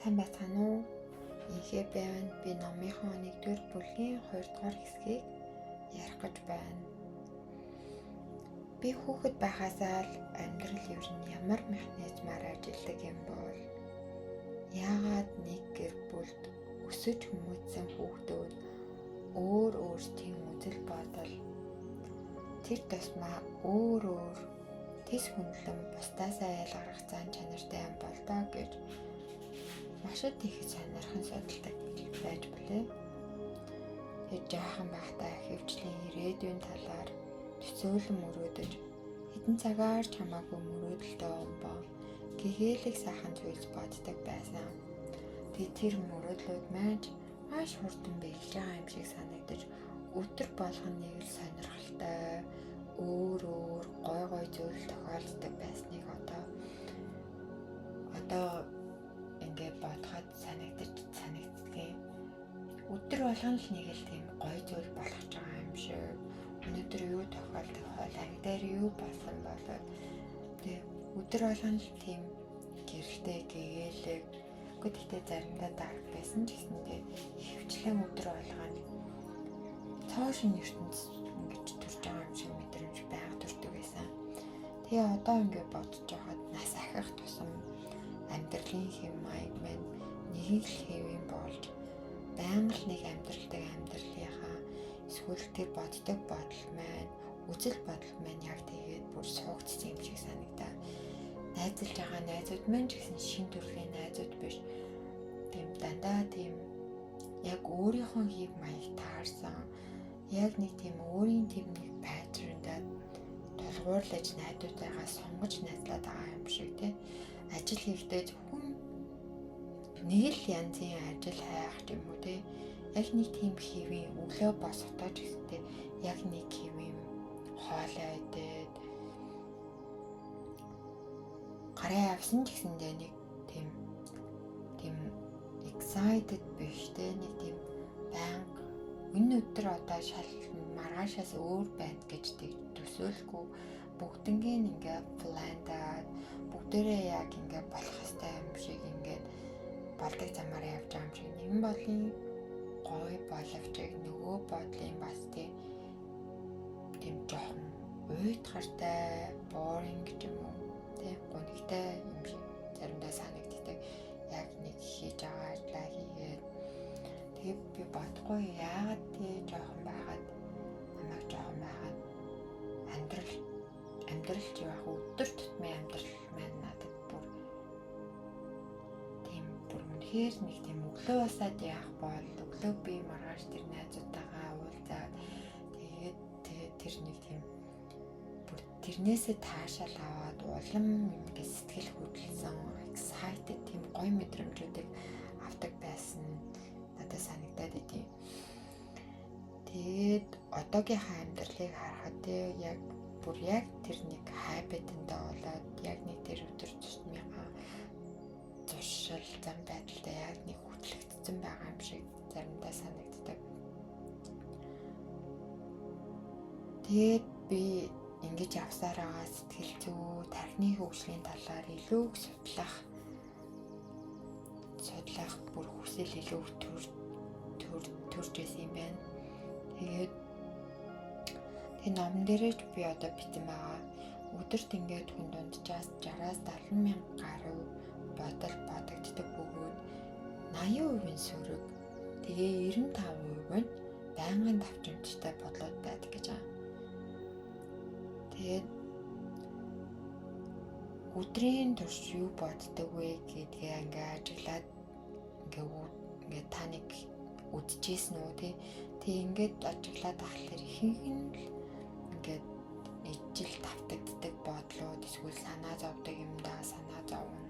Сайн байцгаана уу? Инхээ байна. Би номынхоо 1-р бүлгийн 2-р хэсгийг ярих гэж байна. Би хүүхэд байхаасаа л амьдрал ер нь ямар механизмаар ажилладаг юм бол яагаад нэг гэр бүлд өсөж хүмүүжсэн хүүхдүүд өөр өөрсдийн үзэл бодол тэр тусмаа өөр өөр тэс хүндлэн бусдаасаа ялгарах зан чанартай юм бол доо гэж маш их сонирхон судалдаг байж билээ. Тэгээд жаахан байхдаа хөвчлэн ирээдүйн талаар төсөөлөн мөрөөдөж хэдэн цагаар ч хамаагүй мөрөөдөлтэй умбаа гэгээлэг сайхан зүйлс боддог байсан. Тэгээд тэр мөрөөдлүүд маань маш хурдан биелж байгаа юм шиг санагдаж өдөр болгон нэг л сонирхолтой өөр өөр гой гой зүйл тохиолддог байсныг одоо ингээд бодоход санагддгийн. Өдөр болгон л нэг л тийм гой зүйл болох ч байгаа юм шиг. Өнөөдөр юу тохиолдох вэ? Анги дээр юу болсон болоод тэг өдөр болгон л тийм гэрэлтэй гэгээлэг. Гэхдээ заримдаа дарга байсан ч гэсэндээ ихэвчлэн өдөр болгон цоо шинэ ертөнц ингэж төрж байгаа юм шиг мэдрэмж байга төрдөг байсан. Тэгээ одоо ингээд бодож байхад нас ахих тусам амьдралын хэм маяг маань нэг л хэвийн болж байнга л нэг амьдралдаг амьдралынхаа эсвэл тэр боддог бодол маань үзэл бодол маань яг тэгээд бүр суугдсан юм шиг санагдаа. Найзалж байгаа найзууд маань ч гэсэн шин төрлийн найзууд биш. Тийм дандаа тийм яг өөрийнхөө хэв маяг таарсан яг нэг тийм өөрийн тийм нэг паттерндаа тулгуурлаж найзуудтайгаа сонгож найзлаад байгаа юм шиг тий. Ажил хийхдээ зөвхөн нэг л янзын ажил хайх юм уу тий. Яг нэг тийм хэвийн өглөө босохдоо ч гэсэнтэй яг нэг хэвийн хоолой идээд гараа явсан ч гэсэндээ нэг тийм excited биш тий. Нэг тийм байнга энэ өдөр одоо шал маргаашаас өөр байна гэж төсөөлөхгүй бүгднгийн ингээ пландаад бүгдээрээ яг ингээ болох ёстой юм шиг ингээд болдог замаар явж байгаа юм шиг. Нэгэн бодлын гоё боловч нөгөө бодлын бас тийм жоохон уйтгартай, boring гэж юм уу тийм гонигтай юм шиг заримдаа санагддаг. Яг нэг хийж байгаа ажлаа хийгээд тэгээ би бодохгүй яагаад тий жоохон байхад намайг жоохон байхад амьдрал ч яах өдөр тутмын амьдрал маань надад бүр тийм бүр үнэхээр нэг тийм өглөө босоод яах бол өглөө би маргааш тэр найзуудтайгаа уулзаад тэгээд тэр нэг тийм бүр тэрнээсээ таашаал аваад улам ингээд сэтгэл хөдлөсөн excited тийм гоё мэдрэмжүүдийг авдаг байсан надад санагдаад идэв. Тэгээд одоогийнхаа амьдралыг харахад яг бүр яг тэр нэг habit-эндээ болоод яг нэг тэр өдөр тутмынхаа зуршил зам байдалтай яг нэг хөтлөгдсөн байгаа юм шиг заримдаа санагддаг. Тэгээд би ингэж явсаар байгаа сэтгэл зүй, тархины хөгжлийн талаар илүү их судлах бүр хүсэл илүү төрж байсан юм байна. Тэгээд тэр номон дээрээ ч би одоо бичсэн байгаа. Өдөрт ингээд хүн дунджаас 60-аас 70 мянга гаруй бодол бодогддог бөгөөд 80% нь сөрөг, тэгээ 95% нь байнгын давчамжтай бодлууд байдаг гэж байгаа. Тэгээд өдрийн турш юу боддог вэ гэдгээ ингээ ажиглаад ингээ та нэг үдчихсэн үү тий. Тэг ингээд ажиглаад ахлаар ихэнх нь л ингээд ижил тавтагддаг бодлууд эсвэл санаа зовдөг юмдаа санаа зовно.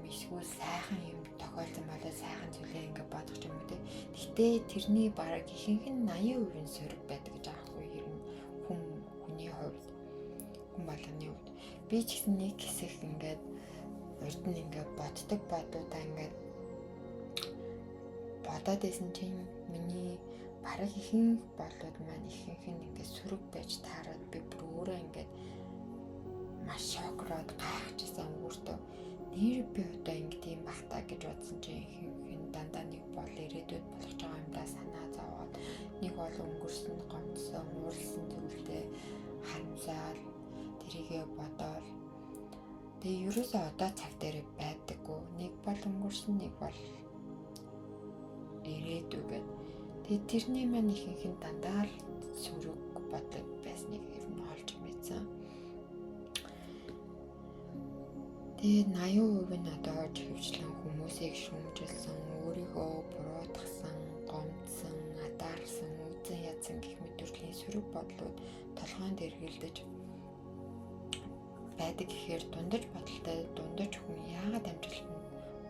Эсвэл сайхан юм тохиолдсон болоо сайхан зүйлээ ингээд бодох юм уу тий. Гэтэ тэрний бараг ихэнх нь 80% нь сөрөг байдаг гэж аахгүй ер нь хүний хувьд хүн болгоны хувьд. Би ч гэсэн нэг хэсэг ингээд урд нь ингээд боддог бодлуудаа ингээд бодоод байсан чинь миний бараг ихэнх бодлууд маань ихэнх нь ингээд сөрөг байж таарад би бүр өөрөө ингээд маш шокроод гайхчихсан өөртөө. Нэр би одоо ингэдэм бах та гэж бодсон чинь ихэнх нь дандаа нэг бол ирээдүйд болох байгаа юмдаа санаа зовоод, нэг бол өнгөрсөн, гомдсон, ууралсан зүйлдээ харамсаад тэрийгэ бодоол. Тэгээ ерөөсөө одоо цаг дээр байдаггүй. Нэг бол өнгөрсөн, нэг бол ирээдүй гэд. Тэгээ тэрний маань ихэнх нь дандаа л сөрөг бодлоо байсныг ер нь олж мэдсэн. Тэгээд 80% нь одоо хөвчлэн хүмүүсийг шүүмжилсэн, өөрийгөө буруутгасан, гомдсон, атаархсан, үзэн ядсан гэх мэт төрлийн сөрөг бодлууд толгойн дэргэлдэж байдаг гэхээр дундаж бодолтой дундаж хүн яагаад амжилтанд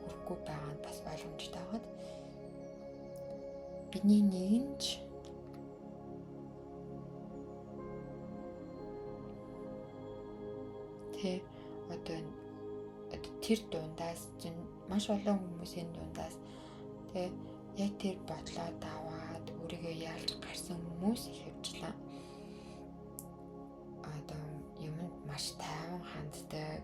хүрэхгүй байгаа нь бас ойлгомжтой байгаад бидний нэгэн ч тэ одоо тэр дундаас маш олон хүмүүсийн дундаас тэ яг тэр бодлоо даваад өөрийгөө ялж гарсан хүмүүс ихэвчлэн одоо юмд маш тайван ханддаг.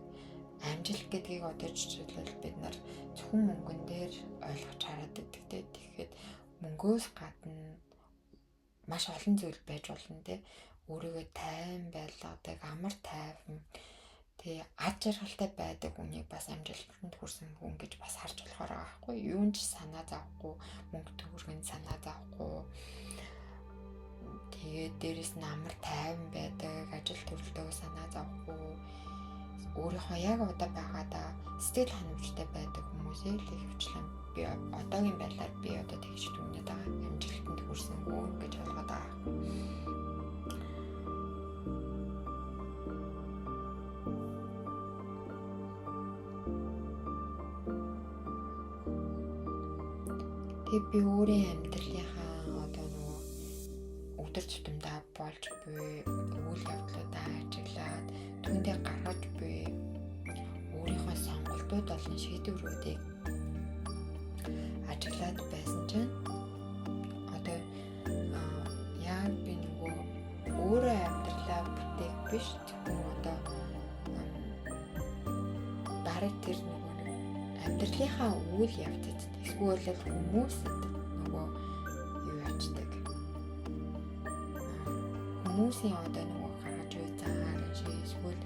Амжилт гэдгийг одоо жишээлбэл бид нар зөвхөн мөнгөн дээр ойлгож хараад байдаг те. Тэгэхээр мөнгөөс гадна маш олон зүйл байж болно те. Өөрийгөө тайван байлгадаг, амар тайван, тэгээ ад жаргалтай байдаг хүнийг бас амжилтанд хүрсэн хүн гэж бас харж болохоор байгаа байхгүй. Юун ч санаа зовхгүй, мөнгө төгрөг нь санаа зовхгүй. Тэгээд дээрэс нь амар тайван байдаг, ажил төрөлтөө санаа зовхгүй, өөрийнхөө яг одоо байгаадаа сэтгэл ханамжтай байдаг хүмүүсээ л ихэвчлэн би одоогийн байдлаар би одоо тэгж дүгнээд байгаа амжилтанд хүрсэн хүн гэж ойлгоод байгаа. Тэгээ би өөрийн амьдралынхаа одоо нөгөө өдөр тутамдаа болж буй үйл явдлуудаа ажиглаад түүндээ гаргаж буй өөрийнхөө сонголтууд болон шийдвэрүүдийг ажиглаад байсан чинь одоо яг би нөгөө өөрөө амьдралаа бүтээх биш, зөвхөн одоо бараг тэр нөгөө нэг амьдралынхаа үйл явцад эсвэл хүмүүсэд нөгөө юу ячдаг. Хүмүүсийн одоо нөгөө гаргаж буй зан шиг эсвэл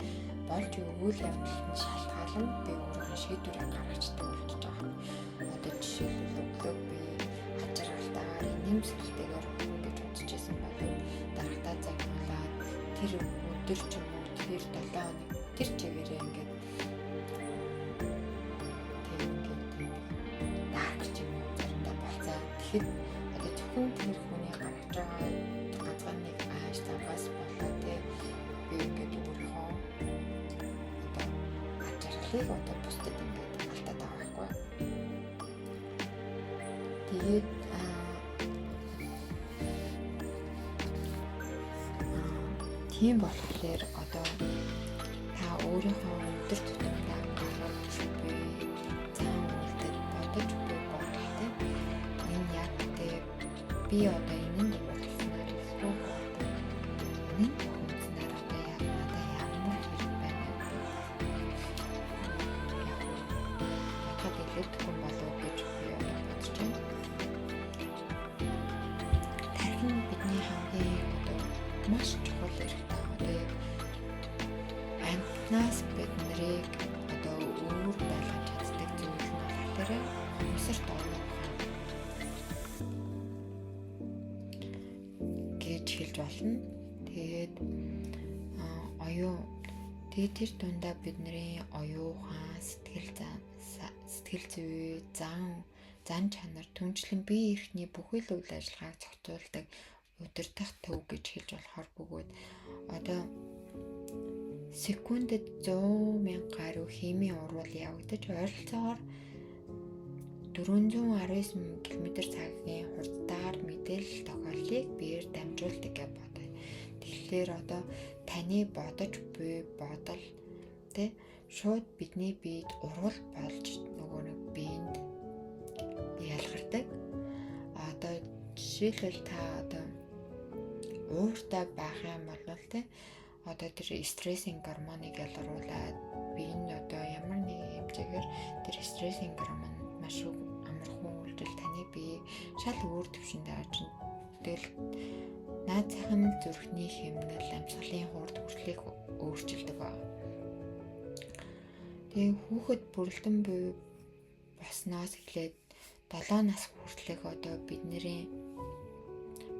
болж үйл явдалд нь шалтгаалan би өөрийнхөө шийдвэрийг гаргацдаг болчихж байгаа. Одоо жишээлбэл өглөө би аж аргалтайгаар нэмсгэлтэйгээр хүн гэж бодож исэн болов дарагтаа загнуулаад тэр өдөр ч юм уу тэр 7 хоног тэр чигээрээ ингээд тэр ингээд дарк ч юм уу заримдаа болцоо. Тэгэхэд одоо зөвхөн тэр хүний гаргаж байгаа ганцхан нэг ааш завгаас болоо те би ингээд өөрийнхөө одоо аж аргалыг одоо бусдад ингээд алдаад байгаа байхгүй. Тэгээд тийм болохоор одоо та өөрийнхөө өдөр тутамдаа гаргаж буй зан үйлдэл бодож буй бодолтой энэ яг тэ би одоо энэ нь болсон эсвэл энэ нь хүнснээр одоо яг надад ямар хэрэг байна вэ? Яг бодоход илэрдэхгүй болов гэж би одоо бодож байна. Тархи нь бидний хамгийн одоо маш чухал эрхтэй. Одоо яг амьтнаас бид нарыг одоо өөр байлгаж чаддаг зүйл нь болохоор ухамсарт оюун ухаан гэж хэлж болно. Тэгээд оюун тэгээд тэр дундаа бидний оюун ухаан, сэтгэл зүй, зан чанар, түнчлэн бие эрхний бүхий л үйл ажиллагааг зохицуулдаг удирдах төв гэж хэлж болохоор бөгөөд одоо секундэд 100,000 гаруй химийн урвал явагдаж ойролцоогоор 419 км/цагийн хурдтайгаар мэдээлэл тохиолдлыг биеэр дамжуулдаг гэж бодъё. Тэгэхээр одоо таны бодож буй бодол тэ шууд бидний биед урвал болж нөгөө нэг биеинд ялгардаг. Одоо жишээлбэл та одоо ууртай байх юм бол тэ одоо тэр стрессийн гормоныг ялгаруулад бие нь одоо ямар нэг юм хэмжээгээр тэр стрессийн гормон маш амархан үйлдэл таны бие шал өөр төвшөнд авчин. Тэгэл наад зах нь зүрхний хэмнэл, амьсгалын хурд хүртлийг өөрчилдөг ба. Тэгээ хүүхэд бүрэлдэн буй болсноос эхлээд 7 нас хүртэлх одоо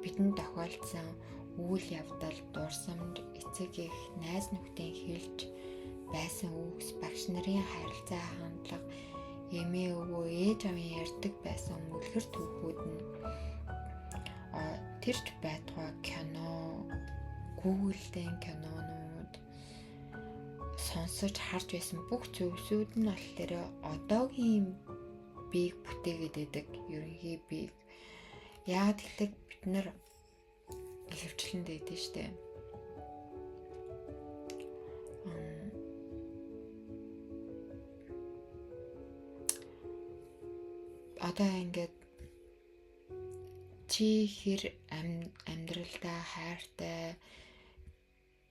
бидэнд тохиолдсон үйл явдал, дурсамж, эцэг эх, найз нөхдийн хэлж байсан үгс, багш нарын харилцаа хандлага, эмээ өвөө, ээж аавын ярьдаг байсан үлгэр түүхүүд нь тэр ч байтугай кино, Google-ийн кинонууд сонсож харж байсан бүх зүйлсүүд нь болохоор одоогийн биеийг бүтээгээд байдаг, ерөнхий биеийг. Яагаад гэвэл бид нар ихэвчлэн дийдэн штэ. Одоо ингээд чи хэр амьдралдаа хайртай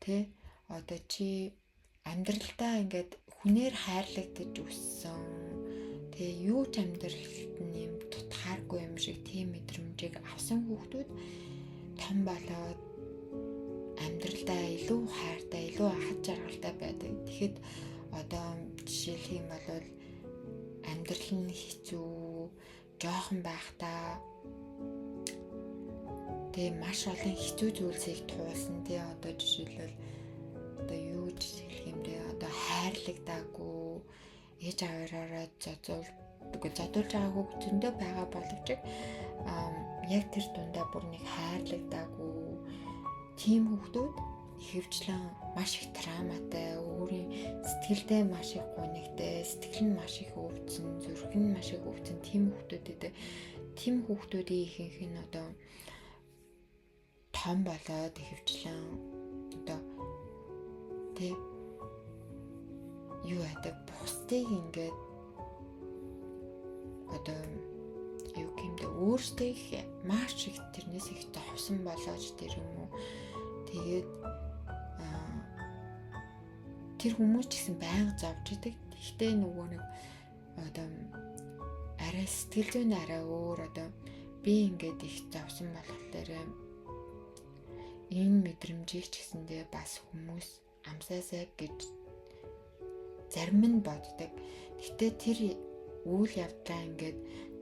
тэ, одоо чи амьдралдаа ингээд хүнээр хайрлагдаж өссөн тэ, юу ч амьдралд нь юм тутахааргүй юм шиг тийм мэдрэмжийг авсан хүүхдүүд том болоод амьдралдаа илүү хайртай, илүү хад жаргалтай байдаг. Тэгэхэд одоо жишээлх юм бол амьдрал нь хэцүү, жоохон байхдаа тэгээ маш олон хэцүү зүйлсийг туулсан тий. Одоо жишээлбэл одоо юу гэж хэлэх юм бэ? Одоо хайрлагдаагүй, ээж аваараа зодуулж байгаа хүүхд зөндөө байгаа боловч яг тэр дундаа бүр нэг хайрлагдаагүй тийм хүүхдүүд ихэвчлэн маш их травматай, өөрийн сэтгэлдээ маш их гунигтай, сэтгэл нь маш их өвдсөн, зүрх нь маш их өвдсөн тийм хүүхдүүд гэдэг. Тийм хүүхдүүдийн ихэнх нь одоо том болоод ихэвчлэн одоо тэг юу яадаг, бусдыг ингээд одоо юу гэмдэ өөрсдөө их маш их тэрнээс их зовсон болооч тэр юм уу. Тэгээд тэр хүмүүс ч гэсэн байнга зовж идэг. Гэхдээ нөгөө нэг одоо арай сэтгэл зүйн арай өөр, одоо би ингээд их зовсон болохоор энэ мэдрэмжийг ч гэсэндээ бас хүмүүс амсаасаа гэж зарим нь боддог. Гэхдээ тэр үйл явдлаа ингээд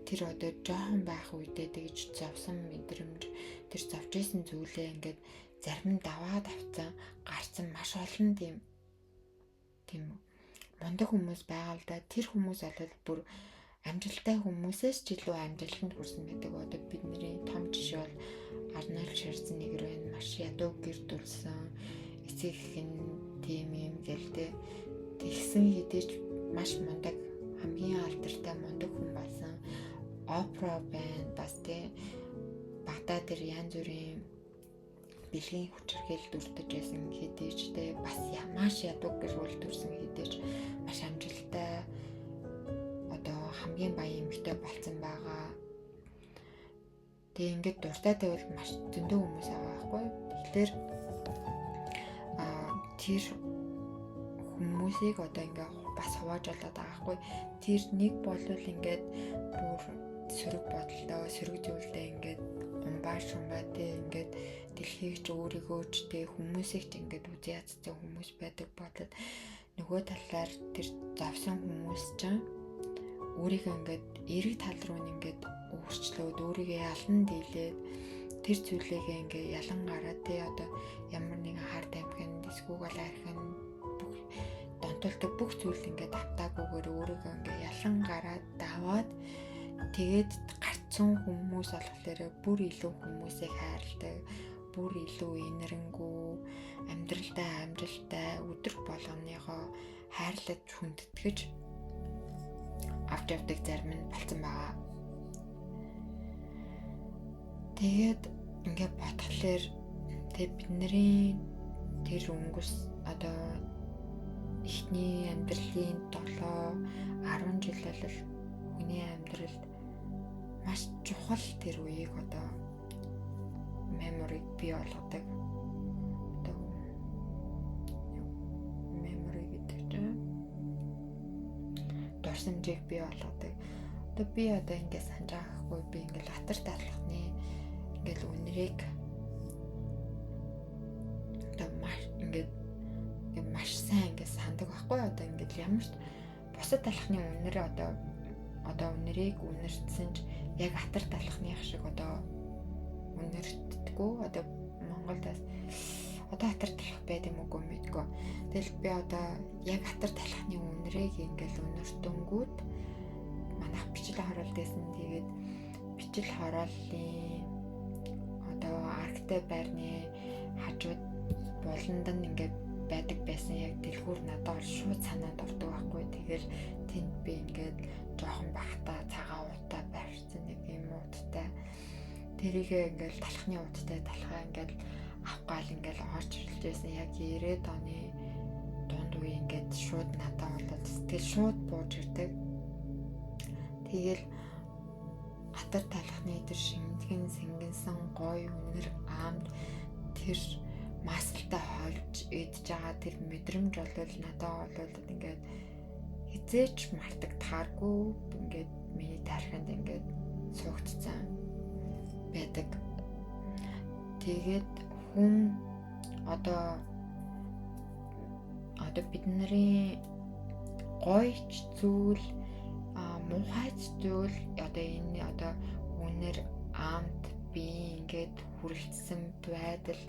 тэр одоо жоохон байх үедээ тэгж зовсон мэдрэмж, тэр зовж исэн зүйлээ ингээд зарим нь даваад авцсан, гарцсан маш олон тийм мундаг хүмүүс байгаа л да. Тэр хүмүүс бол бүр амжилттай хүмүүсээс ч илүү амжилтанд хүрсэн байдаг. Одоо бидний том жишээ бол Арнольд Шварценеггер байна. Маш ядуу гэр төрсэн, эцэг эх нь тийм юм гэлтэй. Тэгсэн хэдий ч маш мундаг, хамгийн алдартай мундаг хүн болсон. Опра байна бас тий. Багада тэр янз бүрийн бэлгийн хүчирхийлэлд өртөж байсан хэдий ч тий бас маш ядуу гэр бүл төрсэн хэдий ч маш амжилттай одоо хамгийн баян эмэгтэй болсон байгаа. Тэгээ ингээд дуртай тавил маш зөндөө хүмүүс байгаа байхгүй. Тэгэхээр тэр хүмүүсийг одоо ингээд бас хувааж болоод байгаа байхгүй. Тэр нэг болвол ингээд бүр сөрөг бодолтой, сөрөг зүйлдээ ингээд умбаа шумбаа тий ингээд дэлхийг ч өөрийгөө ч тий хүмүүсийг ч ингээд үзэн ядсан хүмүүс байдаг болоод нөгөө талаар тэр зовсон хүмүүс чинь өөрийгөө ингээд эерэг тал руу нь ингээд өөрчлөөд өөрийгөө ялан дийлээд тэр зүйлээгээ ингээд ялан гараад тий одоо ямар нэгэн хар тамхинд эсгүүгэл архинд бүх донтолтой бүх зүйл ингээд автаагүйгээр өөрийгөө ингээд ялан гараад даваад тэгээд гарцсан хүмүүс болохоор бүр илүү хүмүүсийг хайрладаг, бүр илүү инэрэнгүү, амьдралдаа амжилттай, өдөр болгоныгоо хайрлаж хүндэтгэж авч явдаг зарим нь болсон байгаа. Тэгээд ингээд бодглохлоор тэг бидний тэр өнгөрс одоо эхний амьдралын 7 10 жил бол хүний амьдралд маш чухал тэр үеийг одоо memory-г бий болгодог. Одоо memory гэдэг чинь дурсамжийг бий болгодог. Одоо би одоо ингээд санаж байгаа хгүй би ингээд атар талхны ингээд үнэрийг одоо маш ингээд маш сайн ингээд сандаг байхгүй. Одоо ингээд ямар ч бусад талхны үнэр одоо үнэрийг үнэртсэн ч яг атар талхных шиг одоо үнэртдэггүй. Одоо Монголд бас одоо атар талх байд юм уу мэдгүй. Тэгэл би одоо яг атар талхны үнэрийг ингээд үнэртэнгүүд манайх бичил хороолт байсан. Тэгээд бичил хорооллын одоо арктай байрны хажууд буланд нь ингээд байдаг байсан яг дэлгүүр надад бол шууд санаанд ордог байхгүй. Тэгэл тэнд би ингээд жоохон бахта цагаан уутай барьсан нэг юм уудтай тэрийгээ ингээд талхны уудтай талхаа ингээд авах гал ингээд орж ирж байсан. Яг 90-ад оны дунд үе ингээд шууд надад болоод тэгэл шууд бууж ирдэг. Тэгэл атар талхны тэр шимтгэн сэнгэнсэн гоё үнэр аамд тэр масалтай хоолж идж байгаа тэр мэдрэмж бол надад бол ингээд хизээч мартагдахааргүй ингээд миний тархинд ингээд суугдсан байдаг. Тэгээд хүн одоо бидний гоёч зүйл муухайч зүйл одоо энэ одоо үнэр амт би ингээд хүрэлцсэн байдал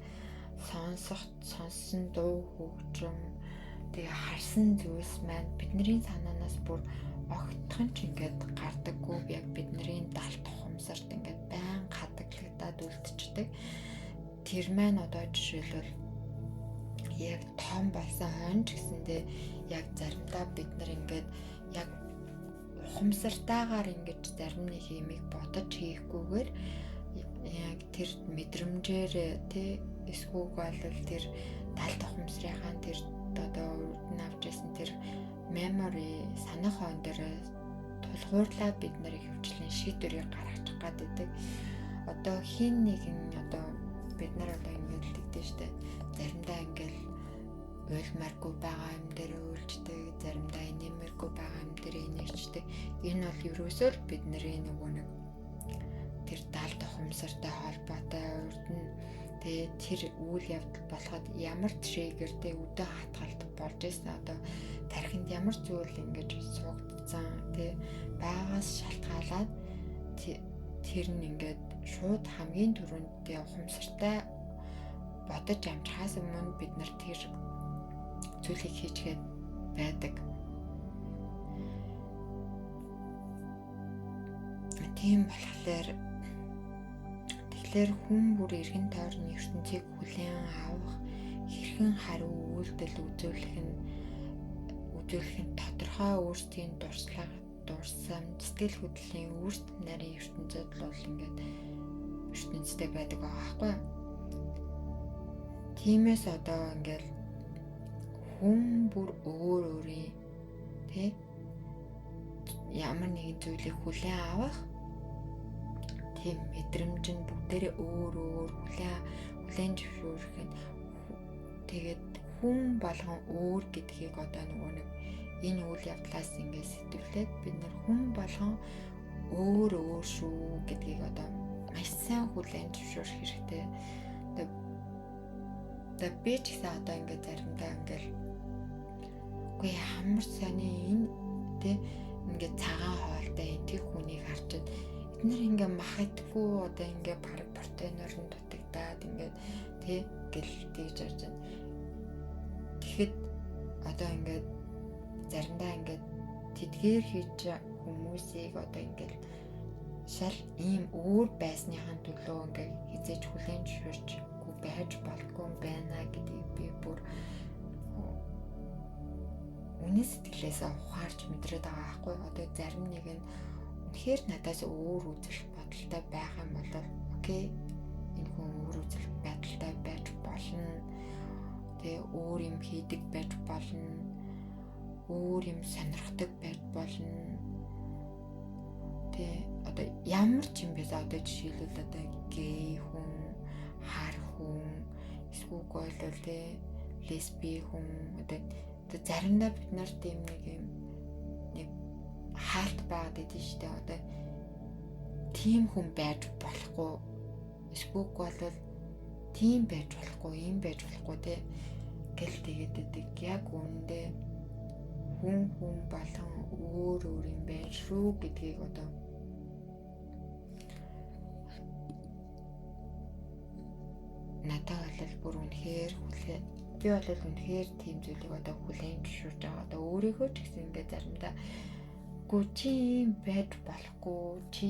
сонсох сонссон дуу хөгжим тэгээ харсан зүйлс маань бидний санаанаас бүр огтхон ч ингээд гардаггүй. Яг бидний далд ухамсарт ингээд байн хадгалагдаад үлдчихдэг. Тэр маань одоо жишээлбэл яг том болсон хойно ч гэсэндээ яг заримдаа бид нар ингээд яг ухамсартаагаар ингэж зарим нэг юмыг бодож хийхгүйгээр яг тэр мэдрэмжээр тий эсвүүг бол тэр далд ухамсарынхаа тэр одоо урд нь авч ирсэн тэр memory санах он дээр тулгуурлаа бид нарыг хөвчлэн шийдвэрийг гаргачих гад байдаг. Одоо хин нэгэн одоо бид нар одоо ингэж л тэгдэж штэ. Заримдаа ингээл уйлмааргүй байгаа юм дээр уйлждэг, заримдаа инээмэргүй байгаа юм дээр инээрчдэг. Энэ бол ерөөсөө л бидний нөгөө нэг тэр далд ухамсартай холбоотой урд нь тэгээ тэр үйл явдал болоход ямар триггер тэ өдөө хатгалт болж ирсэн одоо тархинд ямар зүйл ингэж суугдсан тэ байгаас шалтгаалаад тэр нь ингээд шууд хамгийн түрүүнд тэ ухамсартай бодож амжихаас өмнө бид нар тэр зүйлийг хийчгээд байдаг. Тийм болохоор тэгэхээр хүн бүр эргэн тойрны ертөнцийг хүлээн авах, хэрхэн хариу үйлдэл үзүүлэх нь тодорхой өөрсдийн дурслага, дурсам, сэтгэл хөдлөлийн өөрт нарийн ертөнцид л бол ингээд ертөнцтэй байдаг байгаа байхгүй юу? Тиймээс одоо ингээд хүн бүр өөр өөрийн тий ямар нэгэн зүйлийг хүлээн авах тийм мэдрэмж нь бүгдээрээ өөр өөр хүлээн зөвшөөрөх нь тэгээд хүн болгон өөр гэдгийг одоо нөгөө нэг энэ үйл явдлаас ингээд сэтвлээд бид нар хүн болгон өөр өөр шүү гэдгийг одоо маш сайн хүлээн зөвшөөрөх хэрэгтэй. Одоо би ч гэсэн одоо ингээд заримдаа ингээд үгүй ямар сони энэ тий ингээд цагаан хоолтой энэ тэр хүнийг харчаад эднэр ингээ мах идэхгүй одоо ингээ бараг протеиноор нь дутагдаад ингээд тий гэл тэгж харж байна. Тэгэхэд одоо ингээд заримдаа ингээд тэдгээр хийж хүмүүсийг одоо ингээд шал ийм өөр байсныхаа төлөө ингээд хизээж хүлээн зөвшөөрчгүй байж болдгүй юм байна гэдгийг би бүр үнэн сэтгэлээсээ ухаарч мэдрээд байгаа байхгүй. Одоо зарим нэг нь үнэхээр надаас өөр үзэл бодолтой байх юм бол окей, энэ хүн өөр үзэл бодолтой байж болно. Тэгээ өөр юм хийдэг байж болно. Өөр юм сонирхдаг байж болно. Тэгээ одоо ямар ч юм бэ одоо жишээлбэл одоо гей хүн, хар хүн, эсвэл бол тэ лесби хүн одоо заримдаа бид нар тийм нэг юм нэг байгаад идэв шүү дээ. Одоо тийм хүн байж болохгүй. Эсвэл бол тийм байж болохгүй, ийм байж болохгүй те гэл тэгээд идэг. Яг үүндээ хүн хүн болгон өөр өөр юм байна шүү гэдгийг одоо надад бол бүр үнэхээр хүлээ. Би бол үнэхээр тийм зүйлийг одоо хүлээн зөвшөөрж байгаа. Одоо өөрийгөө ч гэсэн ингээд заримдаа гүү чи ийм байж болохгүй, чи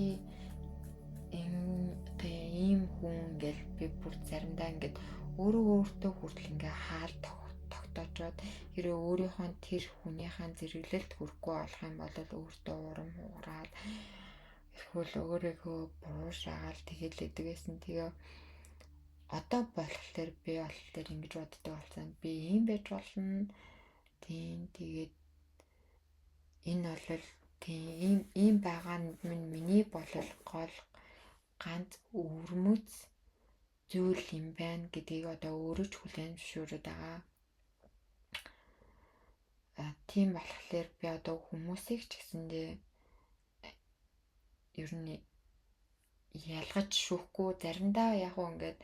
ийм хүн ингээл би бүр заримдаа ингээд өөрөө өөртөө хүртэл ингээ хаал тогтоочоод хэрэг өөрийнхөө тэр хүнийхээ зэрэглэлд хүрэхгүй болох юм бол өөртөө урам хугараад эсвэл өөрийгөө буруу шаагаал тэгэл идэг гэсэн. Тэгээ одоо болохоор би болохоор ингэж боддог болсон. Би ийм байж болно. Тийм тэгээд энэ бол тийм ийм байгаа нь миний болол гол ганц өвөрмөц зүйл юм байна гэдгийг одоо өөрөө ч хүлээн зөвшөөрöd байгаа. Тийм болохоор би одоо хүмүүсийг ч гэсэндээ ер нь ялгаж шүүхгүй, заримдаа яг уу ингээд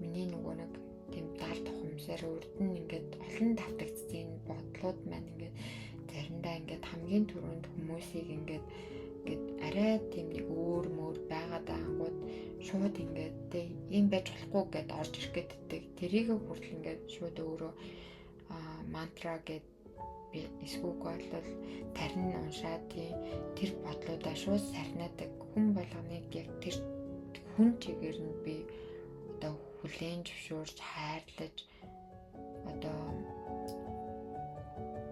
миний нөгөө нэг тийм дал тухамсаар урд нь ингээд олон давтагдсан энэ бодлууд маань ингээд заримдаа ингээд хамгийн түрүүнд хүмүүсийг ингээд арай тийм нэг өөр мөр байгаад ангууд шууд ингээд тэ ийм байж болохгүй гэд орж ирэх гэдэг. Тэрийг хүртэл ингээд шууд өөрөө мантра гэд би эсвүүг бол тарин уншаад тийм тэр бодлуудаа шууд сарнаадаг. Хүн болгоныг яг тэр хүн чигээр нь би одоо хүлээн зөвшөөрч хайрлаж одоо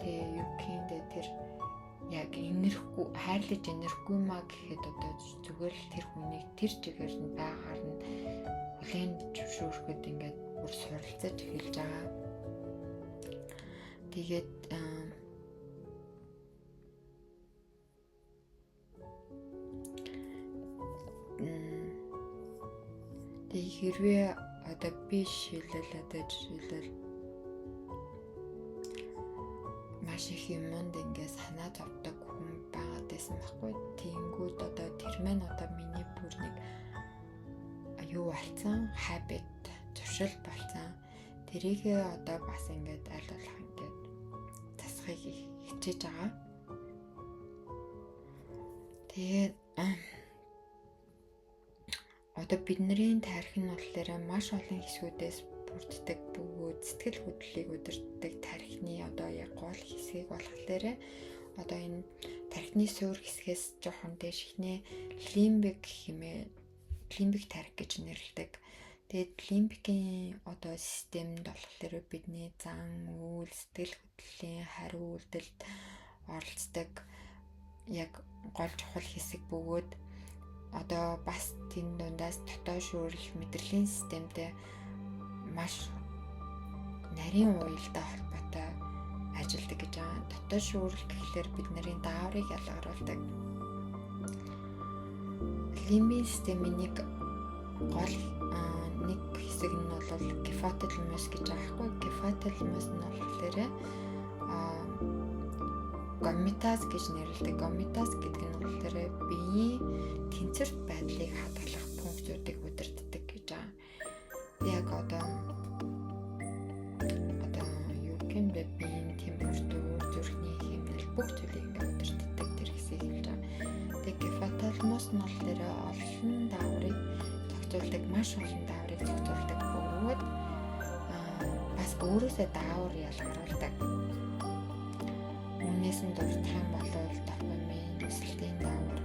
тэг юу гэмдэ тэр яг инэрхгүй хайрлаж инэрхгүй маа гэхэд одоо зүгээр л тэр хүнийг тэр чигээр нь байгаар нь хүлээн зөвшөөрөхөд ингээд бүр суралцаж эхэлж байгаа. Тэгээд тэг хэрвээ одоо би шилэл одоо жишээлбэл маш их юмд ингээ санаа зовдөг хүн байгаад байсан байхгүй. Тэнгүүд одоо тэр маань одоо миний бүр нэг юу болсон, habit зуршил болсон. Тэрийгээ одоо бас ингээд аль болох ингээд засахыг хичээж байгаа. Тэгээд одоо бидний тархи нь болохоор маш олон хэсгүүдээс бүрддэг бөгөөд сэтгэл хөдлөлийг удирддаг тархины одоо яг гол хэсгийг болохоор одоо энэ тархины суурь хэсгээс жоохон дээш ихнээ лимбик хэмээ лимбик тархи гэж нэрлэдэг. Тэгээд лимбикийн одоо системд болохоор бидний зан үйл, сэтгэл хөдлөлийн хариу үйлдэлд оролцдог яг гол чухал хэсэг бөгөөд одоо бас тэн дундаас дотоод шүүрэл мэдрэлийн системтэй маш нарийн уялдаа холбоотой ажилладаг гэж байгаа. Дотоод шүүрэл гэхлээр бидний дааврыг ялгаруулдаг. Лимбийн системийн нэг гол нэг хэсэг нь бол гипоталамус гэж байгаа байхгүй. Гипоталамус нь болохоор гомитаз гэж нэрлэдэг. Гомитаз гэдэг нь болохоор биеийн тэнцвэрт байдлыг хадгалах функцүүдийг удирддаг гэж байгаа. Яг одоо юу гэмдэ биеийн температур, зүрхний хэмнэл бүх зүйлийг ингээд удирддаг тэр хэсгийг хэлж байгаа. Тэгээ гипоталамус нь болохоор олон дааврыг зохицуулдаг, маш олон дааврыг зохицуулдаг бөгөөд бас өөрөөсөө даавар ялгаруулдаг. Үүнээс нь дурдах юм бол допамин, өсөлтийн даавар,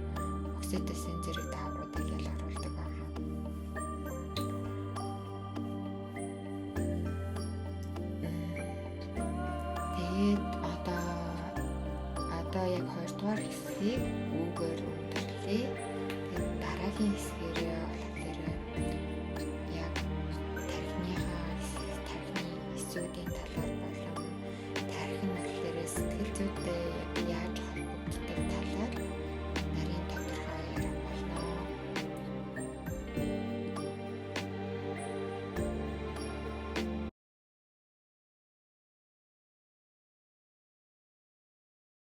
окситоцин зэрэг даавруудыг ялгаруулдаг байна. Тэгээд одоо яг 2 дугаар хэсгийг үүгээр өндөрлөе. Тэгээд дараагийн хэсгээрээ